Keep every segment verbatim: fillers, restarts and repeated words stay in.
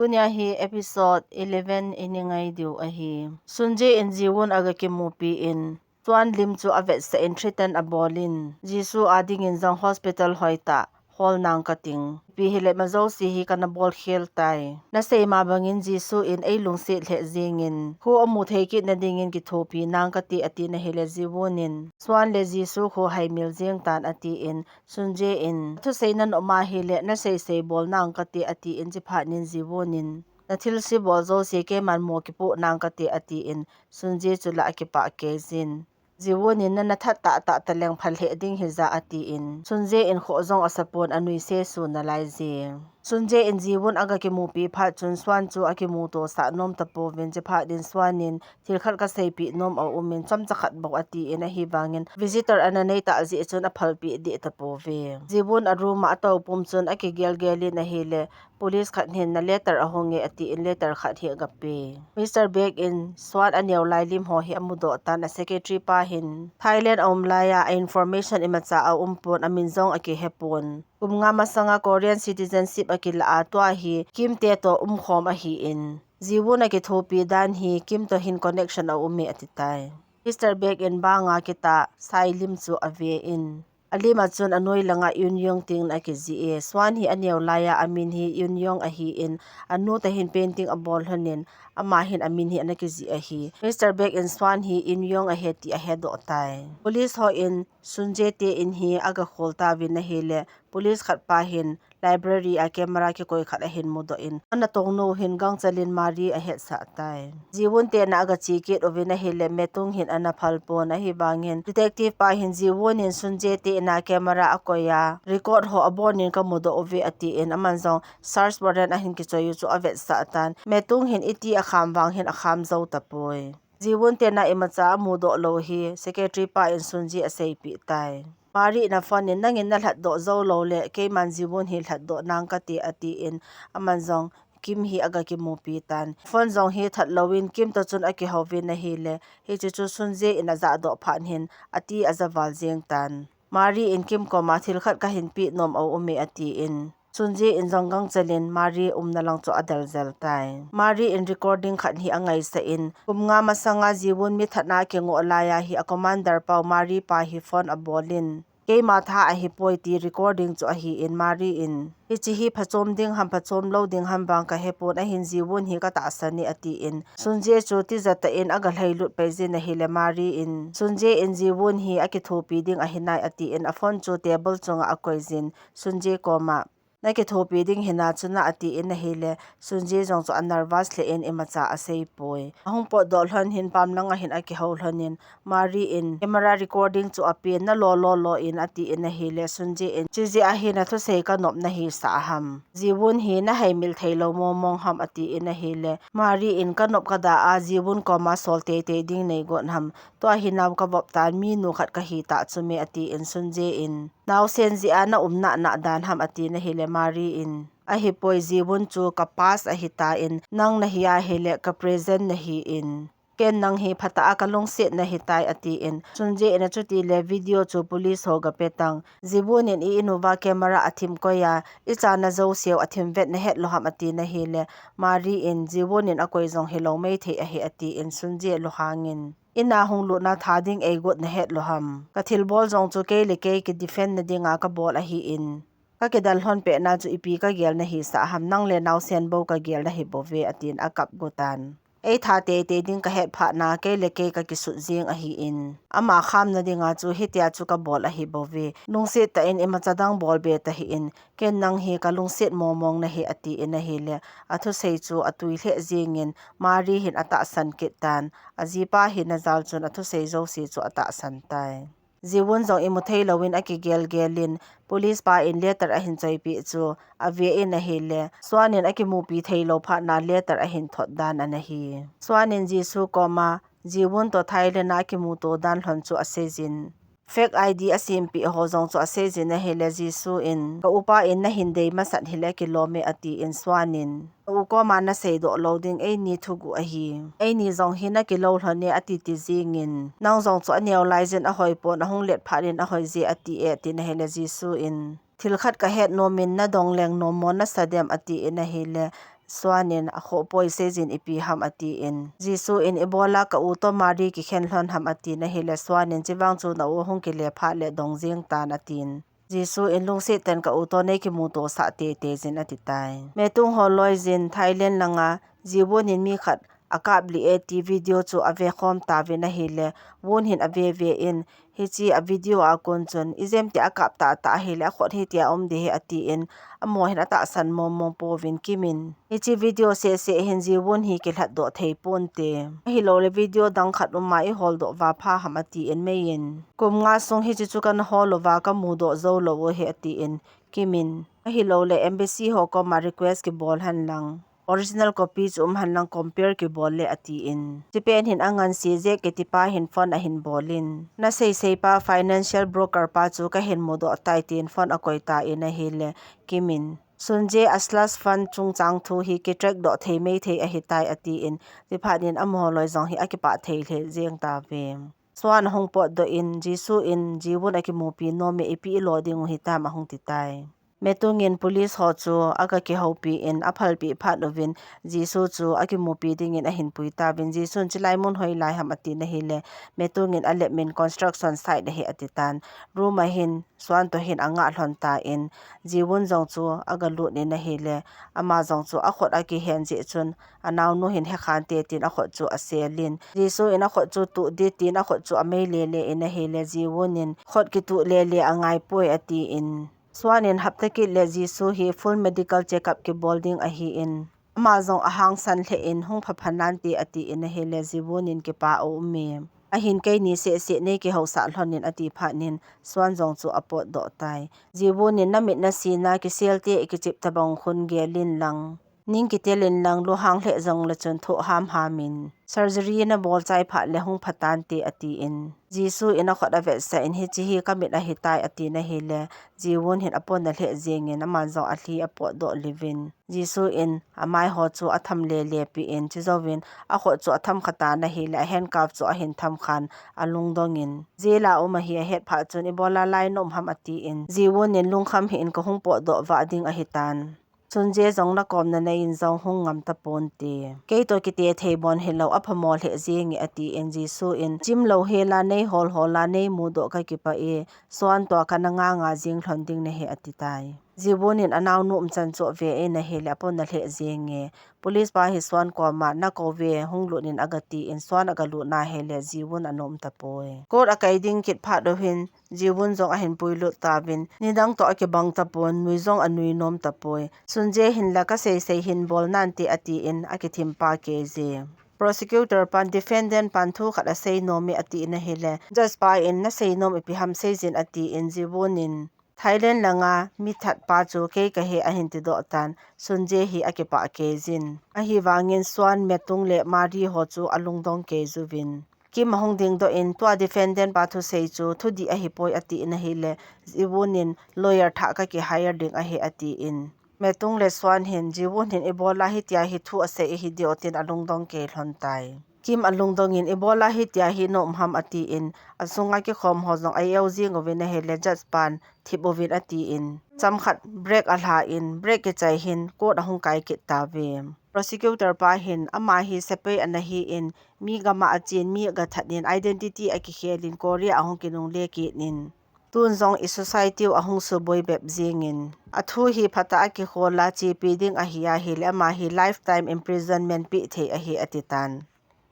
Tunia hi episode eleven i ngai diu ahi. Sunje in Jiwun aga kimupi in, Swan lim chu avetsah in threaten abol in, Jisu a dingin jong hospital hoitah hol nang kating. Ipi hile ama jouse hi kana bol khel tai. Nasei ma bangin Jisu in ei lungset lheh jingin, kho amu thei kit na dingin kithopi nang kati, ati na hile Jiwun in, Swan le Jisu kho haimil jing tan, ati in, Sunje in, thusei na nom ahile nasei sei bol nang kati, ati in, chuphat in Jiwun in, na thilse bol jouse keiman mo kipoh nang kati, ati in, Sunje chu la akipah kei jin. Jiwun in, na na that tah tah taleng phalheh ding hija, ati in, Sunje in kho jong asapon anui se su nalai je. Sunje in Jiwun aga kimupi phat chun Swan chu akimuto sah nom tapouvin, chuphat in Swan in, thil khat kaseipeh nom aum in, chomcha khat bou, ati in, ahivangin visitor ana nei tah jeh chun aphalpeh deh tapouve. Jiwun a room a atou pum chun akigel gel in ahile, police khat hin na letter ahung e, ati in letter khat hi aga pe. Mister Baek in Swan aneo lai lim ho hi amudoh tan, a secretary pa hin Thailand aum lai a, a information imacha aum pon, amin jong akihe pon. Kum nga masanga Korean citizenship akilah a, tua hi Kim te toh umkhom ahi in, Jiwun akithopi dan hi Kim toh hin connection aum e, ati tai. Mister Baek in banga kitah Sai lim chu ave in, alim a chun anoi langa Eun Young tin akijih e. Swan hi aneo lai a, amin hi Eun Young ahi in, anu toh hin painting abol lhon in, ama hin amin hi ana kijih ahi. Mister Baek in Swan hi Eun Young ahi ti ahedoh tai. Police ho in Sunje te in hi aga khol tauvin ahile, police khat pa hin library a camera kikoi khat ahin mudoh in, ana tong nu hin gangchel in Mari ahetsah tai. Jiwun te na aga che kit uvin ahile, Metung hin ana phal pon, ahivangin detective pa hin Jiwun in Sunje te na camera akoi a, record ho abon in kamudoh uve, ati in, aman jong search warrant ahin kichoi u chu avetsah tan. Metung hin iti akham vang hin akham jou tapoi. Jiwun te na imacha amudoh lou hi secretary pa in Sunje aseipeh tai. Mari in aphone in, nangin nalhatdoh jou lou le, keiman Jiwun hi lhatdoh nang kati, ati in, aman jong Kim hi aga kimupi tan. Phone jong hi that louvin Kim toh chun akihouvin ahile, hiche chu Sunje in ajahdoh phat hin ati ajaval jeng tan. Mari in Kim koma thil khat kahin peh nom aum e, ati in, Sunje in jong gangchel in Mari umna lang chu adel jel tai. Mari in recording khat hi angaisah in, kum nga masanga Jiwun mi thatna akingoh lai a hi a commander pau Mari pa hi phone abol in, keima tha ahipoi ti recording chu ahi in, Mari in, hiche hi phachom ding ham phachom lou ding ham vang kahepon, ahin Jiwun hi katahsan e, ati in, Sunje chu tijat tah in aga lhailut pai jin ahile, Mari in, Sunje in Jiwun hi akithopi ding ahi nai, ati in, a phone chu table chunga akoi jin, Sunje koma, na kithopi ding hina chu na, ati in ahile, Sunje jong chu a nervous lheh in imacha aseipoi. Ahung potdoh lhon hin pam langa hin akihou lhon in, Mari in camera recording chu apen, na lo lo lo in, ati in ahile, Sunje in, chujeh a hi na thusei kanop nahisah ham? Jiwun hi na haimil thei lou mong mong ham? ati in ahile, Mari in, kanop kada a Jiwun koma sol tei tei ding nei got ham? Tua hi nao kavop tan, minu khat kahi tah chu me, ati in, Sunje in, naosen jeh a na um nana dan ham? ati na hile, Mari in, ahipoi, Jiwun chu ka past ahi tan, nang nahi ahile ka present nahi in, ken nang hi phatah a kalungset nahi tai, ati in, Sunje in, achuti le video chu police ho gape tang, Jiwun in i in uva camera athim koi a, i chana jouseu athim vet nahet lou ham? ati na hile, Mari in, Jiwun in akoi jong hilou maithei ahi, ati in, Sunje lunghang in, in a hung lutna tha ding eigot nahet lou ham? Ka thilbol jong chu kei le kei ki defend na dinga kabol ahi in, ka kidal lhon pet na chu ipi kagel nahisah ham? Nang le naosen bou kagel nahi bouve, ati in akap got tan. Ei tha tei tei ding kahet phat na, kei le kei kakisut jing ahi in, ama khamna dinga chu hitia chu kabol ahi bouve. Lungset tah in imacha dang bol be tahih in, ken nang hi kalungset mong mong nahi, ati in ahile, athusei chu atui lheh jeng in, Mari hin atahsan kit tan, ajipa hi najal chun athusei jouse chu atahsan tai. Jiwun jong imu thei louvin akigel gel in, police pa in letter ahin choipeh chu ave in ahile, Swan in akimupi thei lou phat na letter ahin thot dan ana hi. Swan in Jisu koma, Jiwun toh Thailand a akimuto dan lhon chu asei jin, fake I D asempeh ho jong chu asei jin ahile, Jisu in, ka upa in nahin dei masat hile kilom e, ati in, Swan in, ka u koma nasei doh lou ding, eini thuguh ahi. Eini jong hi nakilou lhon e, ati ti jing in, nang jong chu aneo lai jin ahoi pon, ahung let phat in ahoi je, ati e, ati na hile, Jisu in, thil khat kahet nom in nadong leng nom mo nasa dem, ati in ahile, Swan in, "Akhoh poi, seijin ipi ham," atin. Jisu in, "Ibola ka u toh Mari kikhen lhon ham," atin ahile, Swan in, "Chuvang chu na u ahung kile phat le dong jeng tan," atin. Jisu in, "Lungset tah in ka u toh nei kimuto sah teitei jin," ati tai. Metung ho loi jin Thailand langa Jiwun in mi khat akap lih e ti video chu ave khom tauvin ahile, Wun hin ave ve in, hiche a video a kon chun, "Ijemtia akap tahtah ahile, akhut hitia um ding ahi," atin, amaho hin atahsan mong mong pouvin Kim in, "Hiche video seh seh hin Jiwun hi kilhat doh thei ponte. Ahilou le video dang khat um a ihol doh uva pha ham," atin Mei in, "Kum nga sung hiche chu kana hol uva, kamu doh jou lou u ahi," atin Kim in, "Ahilou le embassy ho koma request kibol hen lang, original copy chu um hen lang, compare kibol le," atin. "Hiche pen hin angan se Jack kiti pa hin phone ahin bol in, na sei sei pa financial broker pa chu kahin mu doh tai," tin phone akoi tan ahile, Kim in, "Sunjae a slush fund chungchang thu hi ki track doh thei mei thei ahi tai," atin, chuphat in amaho loi jong hi akipah thei lheh jeng tauve. Swan ahung potdoh in, Jisu in, "Jiwun akimupi nom e, ipi ilo ding u hitam?" ahung ti tai. Metung in police ho chu aga kihoupi in aphalpeh phat uvin, Jisu chu akimupi dingin ahin pui tauvin, Jisu in, "Chulai mun hoilai ham?" atin ahile, Metung in, "Alep min construction site ahi," ati tan. Room a hin Swan toh hin angah lhon tan, Jiwun jong chu aga lut in ahile, ama jong chu akhut akihen jeh chun, anaonu hin hekhan te tin akhut chu asel in, Jisu in akhut chu tuh ding tin akhut chu amei lele in ahile, Jiwun in, "Khut kituh lele angai poi," atin. Swan in, "Hapta kit le Jisu hi full medical checkup kibol ding ahin, ama jong ahangsan lheh in hung phapha nante," atin ahile, Jiwun in kipa aum e. "Ahin keini seh seh nei kihousah lhon in," ati phat in Swan jong chu apotdoh tai. Jiwun in, "Namit nasina kisel te ikichep tabang khun gel in lang, ning kitel in lang, lunghang lheh jong le chun thoh hamham in, surgery nabol chai phat le hung pha tante," atin. Jisu in akhut avetsah in, "Hiche hi kamit ahi tai," atin ahile, Jiwun hin apona lheh jeng in aman jong alhi apotdoh liu vin, Jisu in amai ho chu atham lele peh in, chujouvin akhut chu atham kha tan ahile, a handcuff chu ahin tham khan alungdong in, "Jail a um ahi, ahet phat chun ibola lai na um ham?" atin, Jiwun in, "Lungkham hih in, kahung potdoh vah ding ahi tan. Sunjae jong nakom na nei in jong hung ngam taponte. Keitoh kiti thei bon hilou, aphamo lheh jeng e," atin, Jisu in, "Chim lou hel a nei hol hol a nei mudoh kakipah e, Swan toh kana nga nga jeng lhon ding nahi," ati tai. Jiwun in anaonu umchan chu ave in ahile, apona lheh jeng e. Police pa hi Swan koma, "Nakou ve, hung lut in," aga tin, Swan aga lut in ahile, Jiwun ana um tapoi. Court akai ding kit phat uvin, Jiwun jong ahin puilut tauvin, nidang toh akibang tapon, nui jong anui nom tapoi. Sunjae hin la kasei sei hin bol nante atin, akithim pa kei je. Prosecutor pan defendant pan thu khat asei nom e atin ahile, judge pa in, "Nasei nom ipi ham seijin," atin, Jiwun in, "Thailand langa mi that pa chu kei kahi," ahin tidoh tan, Sunjae hi akipah kei jin. Ahivangin Swan, Metung le Mari ho chu alungdong kei juvin, Kim ahung dingdoh in, "Tua defendant pa thusei chu thudih ahipoi," atin ahile, Jiwun in, "Lawyer thah kaki hire ding ahi," atin. Metung le Swan hin, "Jiwun hin ibola hitia hi thu asei ahi diu," tin alungdong kei lhon tai. Kim alungdong in, "Ibola hitia hi na um ham?" atin, achunga kikhom ho jong a-eu jing uvin ahile, judge pan thip uvin atin, chomkhat break alha in, break kichai hin court ahung kai kit tauve. Prosecutor pa hin, "Ama hi sepai ana hi in, mi gam a achen, mi aga that in, identity akikhel in, Korea ahung kinungle kit in, tun jong i society u ahung suboi bep jeng in, athu hi phatah a kikhol a chepi ding ahi ahile, ama hi lifetime imprisonment peh thei ahi," ati tan.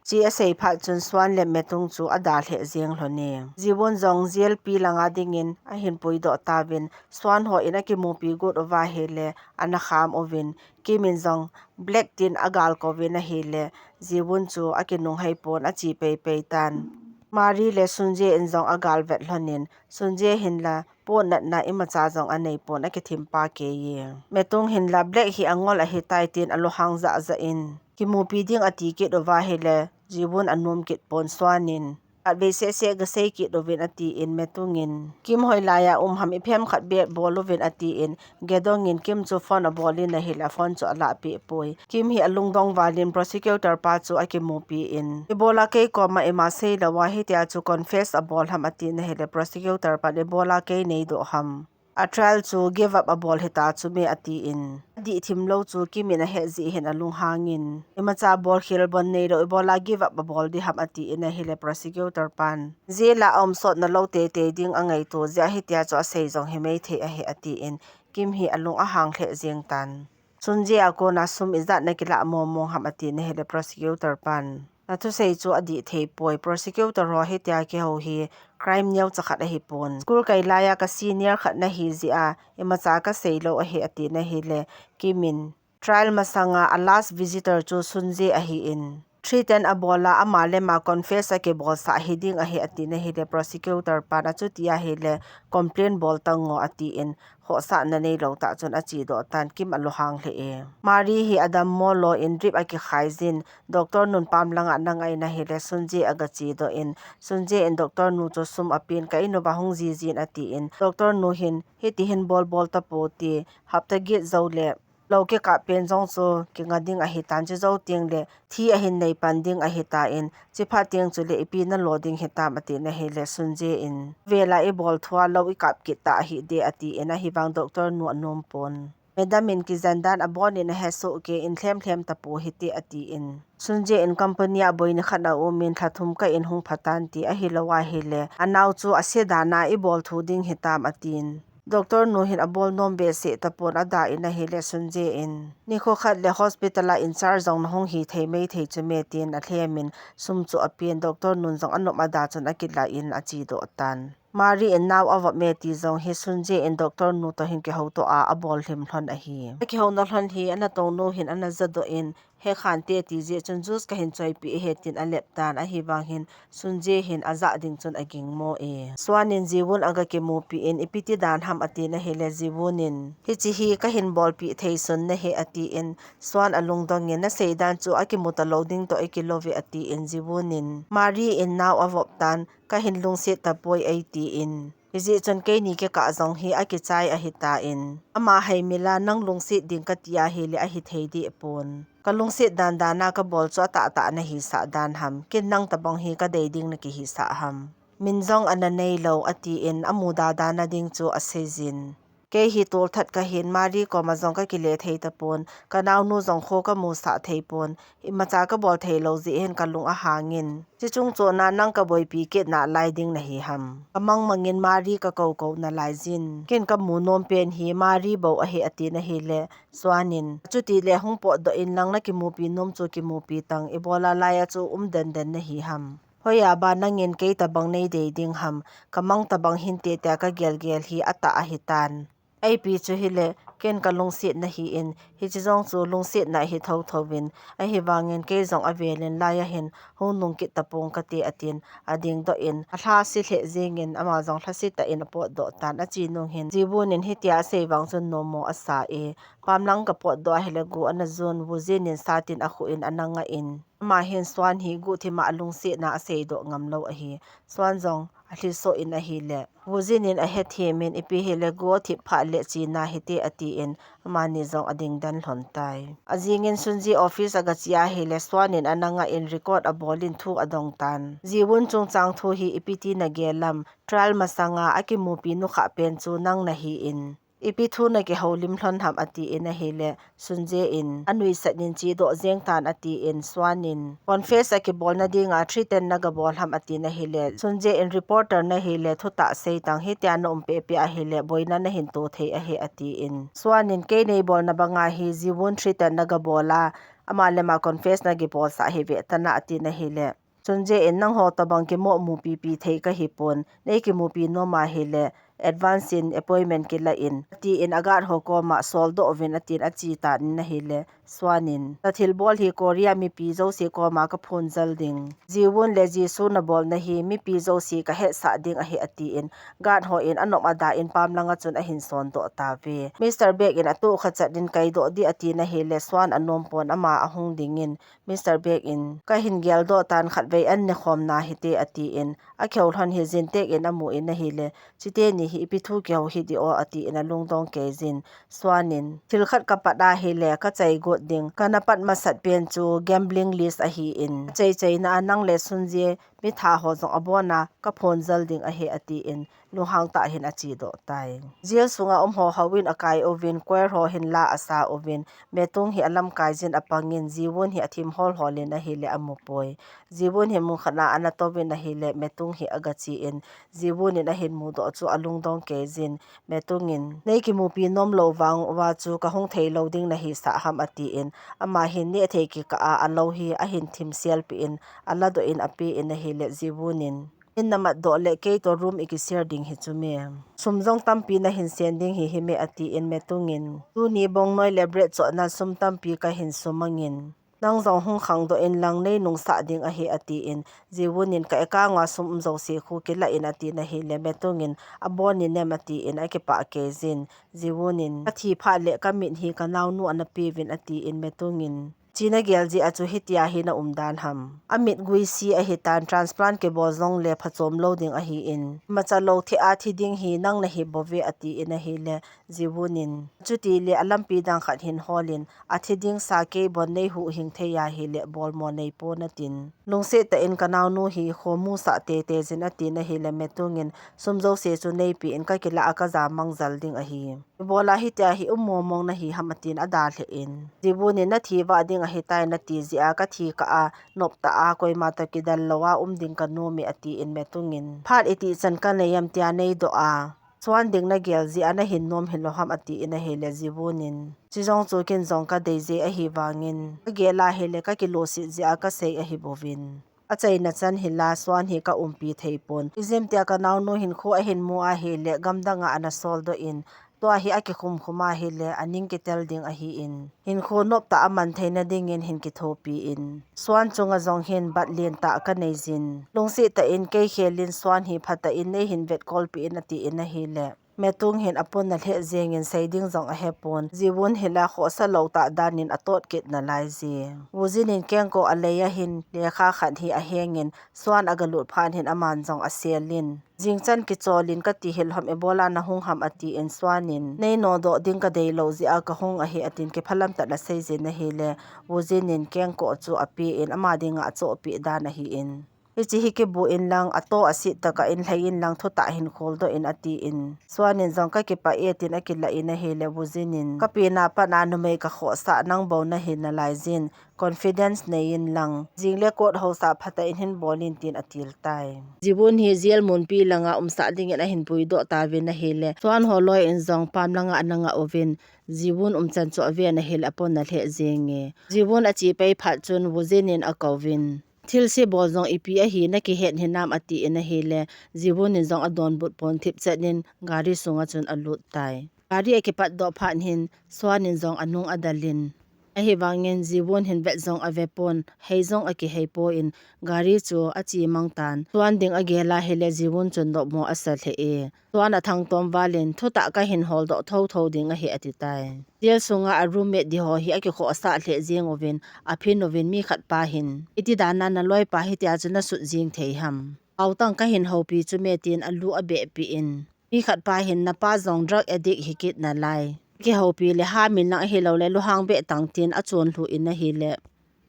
Che asei phat chun Swan le Metung chu adalheh jeng lhon e. Jiwun jong jail pi langa dingin ahin puidoh tauvin, Swan ho in akimupi got uva ahile, ana kham uvin, Kim in jong Black tin agal kouvin ahile, Jiwun chu akinunghei pon, ache peipei tan. Mari le Sunjae in jong agal vet lhon in, Sunjae hin la, potnatna imacha jong anei pon, akithim pa kei e. Metung hin la, "Black hi angol ahi tai," tin alunghang jah jah in, kimupi ding ati kit uva ahile, Jiwun anom kit pon, Swan in, "Khatvei seh seh gasei kit uvin," atin, Metung in, "Kim hoilai a um ham, iphem khat beh bol uvin," atin, Gedong in Kim chu phone abol in ahile, phone chu alah peh poi. Kim hi alungdong val in prosecutor pa chu akimupi in, "Ibola kei koma ima seilou a hitia chu confess abol ham?" atin ahile, prosecutor pan, "Ibola kei neidoh ham? a trial chu give up abol hita chu me atin. Adih thim lou chu Kim in ahet jeh hin alunghangin, imacha bolkhel bon neilou ibola give up abol ding ham atin ahile prosecutor pan jail a aum sotna lou teitei ding angaito jeh a hitia chu asei jong himai thei ahi atin, Kim hi alung ahang lheh jeng tan. Sunjae a kona sum ijat nakilah mong mong ham atin ahile prosecutor pan, nathusei chu adih thei poi, prosecutor ho hitia kihou hi crime neocha khat ahipon. School kai laiya ka senior khat nahi jeh a imacha kasei lou ahi atin ahile, Kim in, trial masanga a last visitor chu Sunjae ahin, threaten abola ama le ama confess akibolsah hiding ahi atin ahile prosecutor pan achuti ahile complain bol tango atin, khohsahna neilou tah chun achedoh tan, Kim alunghang lheh e. Mari hi adammo lou in drip akikhai jin, Doctor nun pam langa ana ngai in ahile Sunjae agachedoh in, Sunjae in Doctor nu chu sum apen, ka in uva hung jiji in atin, Doctor nu hin hiti hin bol bol tapou ti, hapta get jou le lou kikap pen jong chu kinga ding ahitan, chujou teng le thi ahin nei pan ding ahitan, chuphat teng chule ipi nalo ding hitam atin ahile Sunjae in, vela ibol thua lou ikap kit ta ahide atin, ahivang Doctor nu anom pon. Madam in kijen dan abonin ahesoh kei in, lhem lhem tapou hite atin, Sunjae in, company a boina khat aumin, lha thum ka in hung phatan ti ahilou ahile anao chu ase dana ibol thu ding hitam atin. Doctor nu hin abol nom behseh tapon, ada in ahile Sunjae in, nikho khat le hospital a in charge jong nahung hithei mai thei chu me tin alhemin sum chu apen, Doctor nun jong anom ada chun akilah in achedoh tan. Mari in nao avop me ti jong hi Sunjae in Doctor nu toh hin kihouto a abol lhim lhon ahi. Akihouna lhon hi anatong nu hin anajadoh in, hekhante ti jeh chun juice kahin choipeh ahi tin alep tan, ahivang hin Sunjae hin ajah ding chun agingmo e. Swan in Jiwon agakimupi in, ipi ti dan ham atin ahile Jiwon in, hiche hi kahin bolpeh thei sun nahi atin, Swan alungdong in, nasei dan chu akimu talou ding toh ikilou ve atin, Jiwon in, Mari in nao avop tan, kahin lungset tapoi eitin, hijeh chun keini kikah jong hi akichai ahitan, ama haimila nang lungset ding kati ahile ahithei deh pon. Kalungset dan dana kabol chu atahtah nahisah dan ham, ken nang tobang hi kadei ding nakihisah ham. Min jong ana neilou atin, amuda dana ding chu aseijin. Kei hi tolthat kahin, Mari koma jong kakile thei tapon, kanaonu jong kho kamusah thei pon, imacha kabol theilou jeh hin kalung ahangin, chuche chungchona nang kaboipi kit nalai ding nahi ham. Kamang mangin Mari kakou kou nalaijin, ken kamu nom pen hi Mari bou ahi atin ahile, Swan in, achuti le hung potdoh in, lang nakimupi nom chu kimupi tan, ibola laiya chu um den den nahi ham. Hoiya ba nangin kei tobang neidei ding ham, kamang tobang hinte tia kagel gel hi atah ahitan. Eipi chu hile, ken kalungset nahin, hiche jong chu lungsetna ahi thotho in, ahivangin kei jong avelin laiya hin hung nung kit tapong kate atin, adingdoh in, alhase lheh jengin, ama jong lhase tah in apotdoh tan, ache nung hin, Jiwon in hitia asei vang chun nommo asa e, pamlang kapotdoh ahile go ana jon, Woojin in satin akhuh in ana ngah in, ama hin Swan hi guhthima alungsetna aseidoh ngamlou ahi. Swan jong alhiso in ahile, Woojin in ahethem in, ipi hile go athip phat le chena hite atin, amani jong adingden lhon tai. Ajingin Sunjae office agache ahile, Swan in ana ngah in record abol in thu adong tan. Jiwon chungchang thu hi ipi ti nagel lam, trial masanga akimupi nukhah pen chu nang nahin, ipi thu nakihoulim lhon ham atin ahile, Sunjae in anuisat in chedoh jeng tan atin, Swan in, confess akibolna dinga threaten nagabol ham atin ahile, Sunjae in, reporter nahile thutah seitang, hitia naum pehpeh ahile boina nahin to thei ahi atin, Swan in, kei neibolna banga hi Jiwon threaten nagabol a, ama le ama confess nakibolsah hi vetan atin ahile, Sunjae in, nangho tobang kimoh mupipi thei kahipon, neikimupi nom ahile advance in appointment kilah in, atin a guard ho koma soldoh uvin atin ache tan ahile, Swan in, nathilbol hi Korea mipi jouse koma kaphongjal ding, Jiwon le Jisoo nabolna hi mipi jouse kahetsah ding ahi atin, guard hon anom ada in pamlanga chun ahin sondoh tauve. Mister Baek in atohkhachat in kaidoh ding atin ahile, Swan anom pon, ama ahung dingin, Mister Baek in, kahin geldoh tan, khatvei an nekhom nahite atin, akihou lhon hi Jin Taek in amun ahile, chuteni hi ipi thu kihou hiding o atin alungdong kei jin, Swan in, thil khat kapat ahile kachai got ding, kana pat masat pen chu gambling list ahin, achaichaina a nang le Sunjae mi tha ho jong abon a ka phon jal ding ahi, atin lunghang tah hin ache doh tai. Jail sunga um ho houin akai uvin, choir ho hin la asa uvin, Metung hi alamkai jin apangin, Jiwun hi athim hol hol in ahile amu poi. Jiwun hi mun khat a ana touvin ahile, Metung hi aga chen, Jiwun in ahin mudoh chu alungdong kei jin, Metung in, nei kimupi nom lou vang uva chu kahung thei lou ding nahi sah ham, atin, ama hin neh thei kikah a alou hi ahin thim selpeh in, aladoh in apen ahile, Jiwun in, in na mat doh le kei toh room iki share ding hi chu me? Sum jong tampi nahin sen ding hi hi me, atin, Metung in, tuni bongnoi le bread chohna sum tampi kahin sumangin, nang jong hung khangdoh in lang, nei nungsah ding ahi, atin, Jiwun in, ka account a sum um jouse khu kila in, atin ahile, Metung in, abon in em, atin, akipah kei jin, Jiwun in, ka thi phat le ka mit hi ka naonu ana peuvin, atin, Metung in, chi nagel jeh a chu hitia hi na um dan ham? Amit guise ahi tan, transplant kibol jong le phachom lou ding ahin, imacha lou thei a thi ding hi nang nahi bouve, atin ahile, Jiwun in, chuti le alampi dang khat hin hol in, athi ding sa kei bon nei huhhing thei ahile, bol mo nei pon, atin, lungset tah in ka naonu hi khomu sah tete jin, atin ahile, Metung in, sum jouse chu nei pen, ka kila a ka jamang jal ding ahi. Ibola hitia hi um momong nahi ham, atin ada lheh in, Jiwun in, na thi vah ding ahi tai nati jeh a ka thi kah a nop tah a koima toh kidal lou a um ding ka nom e, atin, Metung in, phat iti chan ka nei em tia nei doh a, Swan ding nagel jeh a nahin nom hilou ham, atin ahile, Jiwun in, chi jong chu ken jong ka dei je ahi vangin, ka gel ahile ka kiloset jeh a ka sei ahi bouvin, achaina chan hi la Swan hi ka umpi thei pon. Ijemtia ka naonu hin kho ahin mu ahile, gamdang a ana soldoh in, tua hi akikhum khum ahile, aning kitel ding ahin, hinkho nop tah a man theina dingin hin kithopi in, Swan chunga jong hin bat lentah ka nei jin, lungset tah in kei khel in Swan hi phatah in nei hin vetkolpeh in, atin ahile, Metung hin apon na lheh jengin sei ding jong ahepon, Jiwun hi la khohsa lou tah dan in atot kit nalai je. Wujin in kengkoh alei a hin lekha khat hi ahengin, Swan aga lut phat hin aman jong asel in, jingchan kichol in ka ti hilou ham, ibola nahung ham, atin, Swan in, nei nodoh ding ka dei lou jeh a kahung ahi, atin, kiphalam tah in asei jin ahile, Wujin in kengkoh chu apen, ama dinga achohpeh dan ahin, hiche hi kibu in lang, ato asit tah a in lhai in lang, thutah hin kholdoh in, atin, Swan in jong ka kipah e, tin akilah in ahile, Wujin in, ka pen a pat a numei ka khohsah nang bou nahi nalai jin, confidence nei in lang, jing le kot hausa phatah in hin bol in, tin atil tai. Jiwun hi jail munpi langa umsah dingin ahin puidoh tauvin ahile, Swan ho loi in jong pam langa ana ngah uvin, Jiwun umchan chu aven ahile, apon na lheh jenge. Jiwun ache pai phat chun Wujin in akouvin, thilse bol jong ipi ahi, nakihet hinam, atin ahile, Jiwun in jong adonbut pon, thipchet in gari sunga chun alut tai. Gari akipat doh phat hin Swan in jong anung adal in, ahivangin Jiwun hin vet jong ave pon, hei jong akihei pon, gari chu ache mang tan. Swan ding agel ahile, Jiwun chun nopmo asa lheh e. Swan athangtom val in, thutah kahin holdoh thotho ding ahi, ati tai. Jail sunga a roommate di ho hi akikhohsah lheh jeng uvin, aphin uvin, mi khat pa hin, iti dan a naloipa hitia chu nasut jeng thei ham? Autang kahin houpi chu me, tin alu abehpeh in, mi khat pa hin, napa jong drug addict hi kit nalai. Kihoupi le ham in lang ahilou le lunghang beh tang, tin achon lhu in ahile,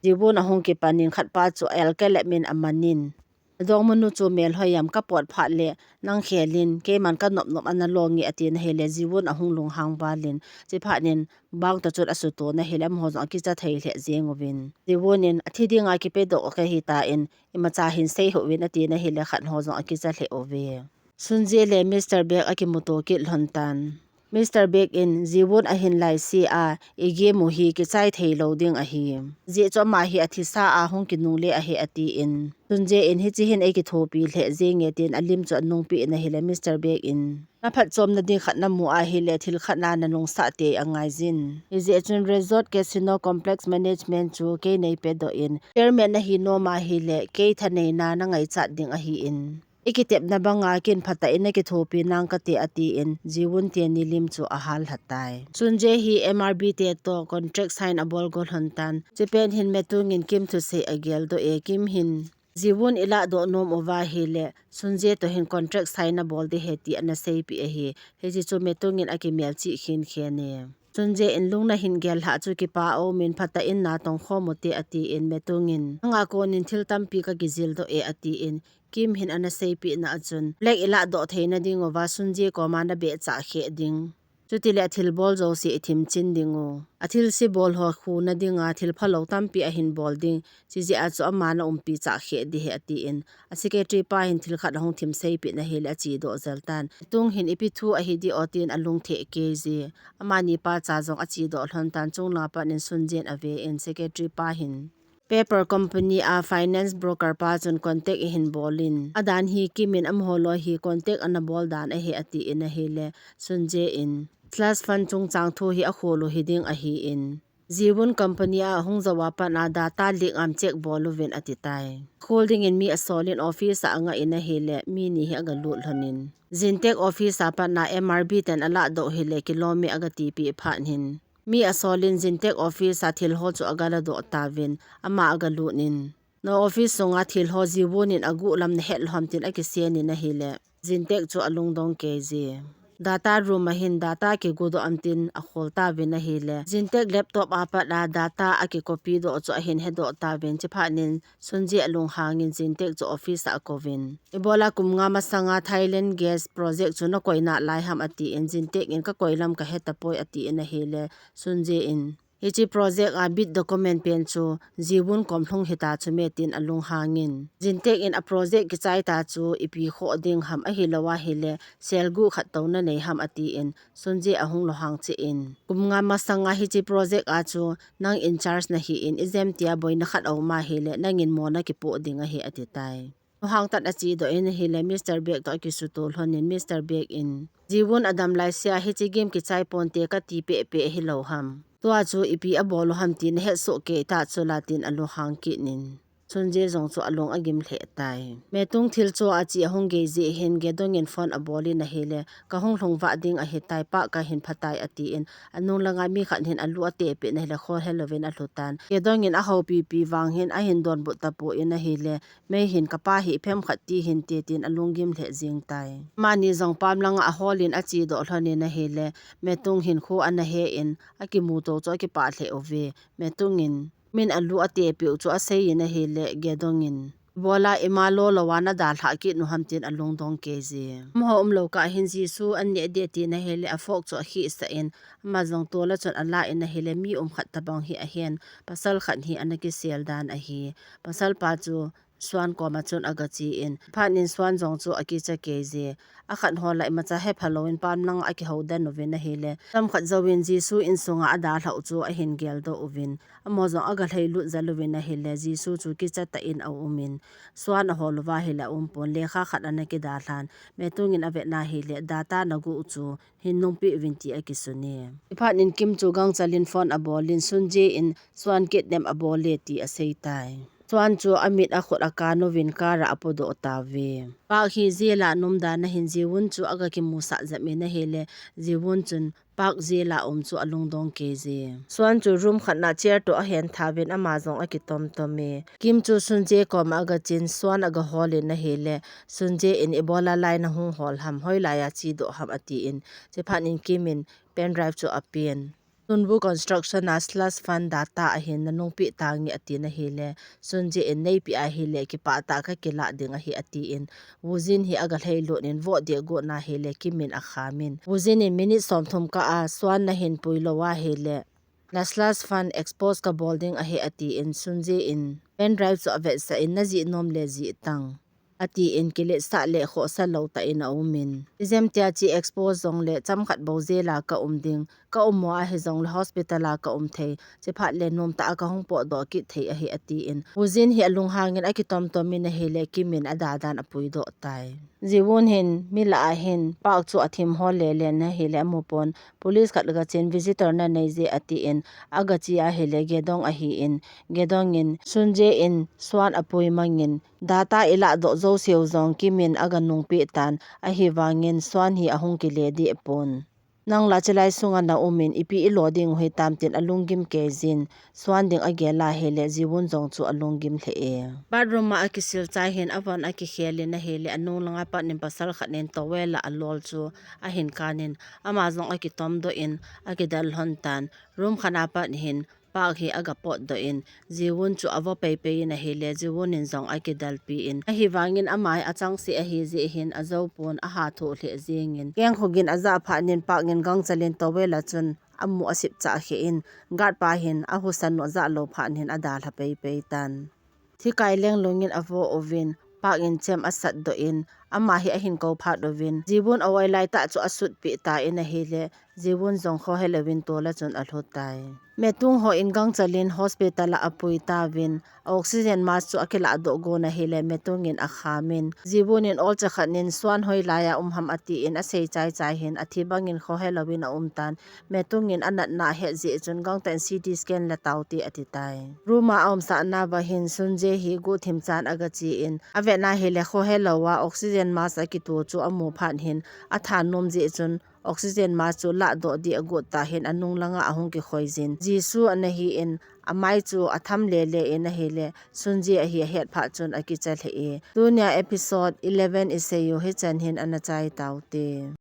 Jiwun ahung kipan in khat pa chu alkalep in aman in, adongmanu chu melhoi am, kapot phat le nang khel in, keiman kanop nop ana long e, atin ahile, Jiwun ahung lunghang val in, chuphat in bang toh chun asuto in ahile, amaho jong akicha thei lheh jeng uvin, Jiwun in, athi dinga kipedoh kahi tan, imacha hin sei hih uvin, atin ahile, khat ho jong akicha lheh uve. Sunjae le Mister Baek akimuto kit lhon tan. Mister Baek in, Jiwun ahin laise a, i game u hi kichai thei lou ding ahi. Ajeh chu ama hi athisa a hung kinungle ahi, atin, Sunjae in, hiche hin eikithopi lheh jenge, tin alim chu anungpeh in ahile, Mister Baek in, naphatchomna ding khat namu ahile, thil khat na nanungsah tei angai jin. Hijeh chun Resort Casino Complex Management chu kei neipedoh in, chairman nahi nom ahile, kei thaneina nangaichat ding ahin, ikitepna banga kin phatah in nakithopi nang kate, atin, Jiwun teni lim chu ahal lha tai. Sunjae hi M R B te toh contract sign abol go lhon tan. Chupet hin Metung in Kim thusei ageldoh e, Kim hin, Jiwun ilah doh nom uva ahile, Sunjae toh hin contract sign nabol ding ahi, ti ana seipeh ahi. Hiche chu Metung in akimelchih khenkhen e. Sunje in lung na hin gel hah chu kipa aumin phatah in na tong khom u te ati in Metung in. Nanga kon in thil tampi ka kijil doh e ati in Kim hin ana seipeh na achun. Black i lah doh theina ding uva Sunje koma na beh chah kheh ding. Chutile a thil bol jouse i thim chin ding u. A thil se bol ho khu na dinga thil phalou tampi ahin bol ding. Chijeh a chu ama na umpi chah kheh di hi ati in. A secretary pa hin thil khat ahung thim seipeh na hile a chi doh jel tan. Tung hin ipi thu ahi di o tin a lung theh kei ji. Amani pa cha jong a chi doh lhon tan chunglang a pat in Sunje in a ve in secretary pa hin. Paper company a finance broker pa chun contact i hin bol in. A dan hi Kim in amaho loi hi contact ana bol dan ahi ati in ahile Sunje in. Slush fund chungchang thu hi a khol u hi ding ahi in. Jiwun company a hung jou a pat a data leak am check bol uvin ati tai. Khol ding in mi a sol in office a a nga in ahile mi ni hi a ga lut lhon in. Zintech office a pat a M R B ten a lah doh hile kilom e a ga tipeh phat hin. Mi a sol in Zintech office a thil ho chu a ga la doh tauvin, ama a ga lut in. Na office sunga thil ho Jiwun in a guh lam na het lou ham tin a kisen in ahile. Zintech chu a lungdong kei ji. Data room a hin data kigu doh am tin a khol tauvin ahile. Zintech laptop a pat a data a kicopy doh chu ahin he doh tauvin chiphat in Sunje a lunghang in Zintech chu office a a kouvin. Ibola kum nga masanga Thailand gas project chu na koi nalai ham ati in Zintech in ka koi lam ka he tapoi ati in ahile Sunje in. Hiche project a bid document pen chu Jiwun kom lhung hita chu me tin a lunghang in. Zintech in a project kichai ta chu ipi khoh ding ham ahilou ahile sel guh khat tou na nei ham ati in Sunje a hung lunghang cheh in. Kum nga masanga hiche project a chu nang in charge na hi in i jem tia boina khat a um ahile nang in mo na kipoh ding ahi ati tai. Hang tan a chi doh in ahile Mister Black toh a kisuto lhon in Mister Black in. Jiwun a dam lai sia hiche game kichai ponte ka tipeh peh hilou ham. Tua chu ipi a bol u ham tin a het soh kei ta chu la tin a lunghang kit in. Sunje jong chu a lung a gim lheh tai. Metung thil chu a chi a hung gei jeh hin Gedong in phone a bol in ahile ka hung lhung vah ding ahi tai pa ka hin pha tai ati in a nung langa mi khat hin a lu a tepeh in ahile kho helouvin a lhu tan. Gedong in a houpi pi vang hin a hin donbut tapon ahile Mei hin ka pa hi phem khat ti hin ti tin a lunggim lheh jing tai. Amani jong pam langa a hol in a chi doh lhon in ahile, Metung hin khu ana he in, a kimuto chu a kipah lheh uve. Metung in, min a lu a tepeh u chu a sei in ahile, Gedong in. Ibola ima lo lou a na dalhah kit nu ham tin a lungdong kei ji. Amaho umlou kah hin Jisu an neh ding tin ahile, a phone chu a khihsah in, ama jong tol a chun a la in ahile, mi um khat tabang hi ahin, pasal khat hi ana kisel dan ahi. Pasal pa chu Suan koma chun a ga chi in, phat in Suan jong chu a kicha kei ji. A khat ho la imacha hepha louvin pam langa a kihou den uvin ahile. Chomkhat jouvin Jisu insunga a dalhah u chu a hin geldoh uvin. Amaho jong a ga lhailut jel uvin ahile, Jisu chu kicha tah in a um in. Suan a hol uva ahile a um pon lekha khat ana kidalhan. Metung in a vet na ahile, data na guh u chu hin nungpeh uvin ti a kisun e. Chuphat in Kim chu gangchal in phone a bol in Sunje in Suan kidnap a bol e ti a sei tai. Suan chu a mit a khut a kan uvin car a a podoh tauve. Park hi jail a um dan ahin Jiwun chu a ga kimusah jep in ahile, Jiwun chun Park jail a um chu a lungdong kei ji. Suan chu room khat na chair toh a hen thauvin ama jong a kitom tom e. Kim chu Sunje koma a ga chin Suan a ga hol in ahile, Sunje in ibola lai na hung hol ham hoilai a chi doh ham ati in, chuphat in Kim in pen drive chu a pen. Sunbu Construction a slush fund data ahin na nungpeh tange ati na ahile, Sunje in neipeh ahile, kipah tah a ka kilah ding ahi ati in, Wujin hi a ga lhailut in voh deh got na ahile, Kim in a kham in. Wujin in minute somthum kah a, Suan na hin pui lou ahile, na slush fund expose ka bol ding ahi ati in, Sunje in pen drive chu a vetsah in na jih nom le jih tang. Ati in kiletsah le khohsah lou tah in a um in. Ijem tia chi expose jong le chomkhat bou jail a ka um ding, ka um mo ahi jong le hospital a ka um thei, chuphat le nom tah a ka hung potdoh kit thei ahi ati in. Wujin hi a lunghang in a kitom tom in ahile Kim in a da dan a puidoh tai. Jiwun hin mi lah a hin Park chu a thim hol le le na ahile a mu pon. Police khat ga chin visitor na nei je ati in a ga chi ahile Gedong ahi in. Gedong in Sunje in Suan a pui mang in Data i lah doh jouse u jong Kim in a ga nungpeh tan, ahivangin Suan hi a hung kile deh pon. Nang la chilai sunga na um in ipi ilo ding u hitam tin alunggim kei jin, Swan ding agel ahile Jiwon jong chu alunggim lheh e. Bathroom a akisil chai hin avon akikhel in ahile anung langa pat in pasal khat in towel a alol chu ahin kan in ama jong akitom doh in akidel lhon tan. Room khat a pat hin Park hi aga potdoh in, Jiwon chu avo peipei in ahile, Jiwon in jong akidelpi in. Ahivangin ama hi achangseh ahi jeh hin, ajou pon aha thoh lheh jeng in. Keng khogin ajah phat in Park in gangchal in towel a chun amu asip chah kheh in, guard pa hin ahusa nu ajah lou phat in adalha peipei tan. Thikai lenglung in avo uvin, Park in chem asat doh in, ama hi ahin kou phat uvin, Jiwon a-oi lai tah chu asutpeh tan ahile, Jiwon jong khohelou in tol a chun alhut tai. Metung ho in gangchal in hospital a apui tauvin, oxygen mask chu akilah doh gon ahile, Metung in akham in, Jiwon in olcha khat in Swan hoilai a um ham ati in asei chai chai hin, athi bang in khohelou in aum tan, Metung in anatna ahet jeh chun gangtah in C T scan la taute ati tai. Room a aumsah nauva hin Sunjae hi guhthim chan aga che in, avet na hile khohelou a oxygen mask akitoh chu amu phat hin, athanom jeh chun oxygen mask chu lahdoh ding agot tah hin anung langa ahung kikhoi jin. Jisoo ana hi in, amai chu atham lele in ahile, Sunjae ahi ahet phat chun akicha lheh e. Tunia episode eleven isei u hichan hin ana chai taute.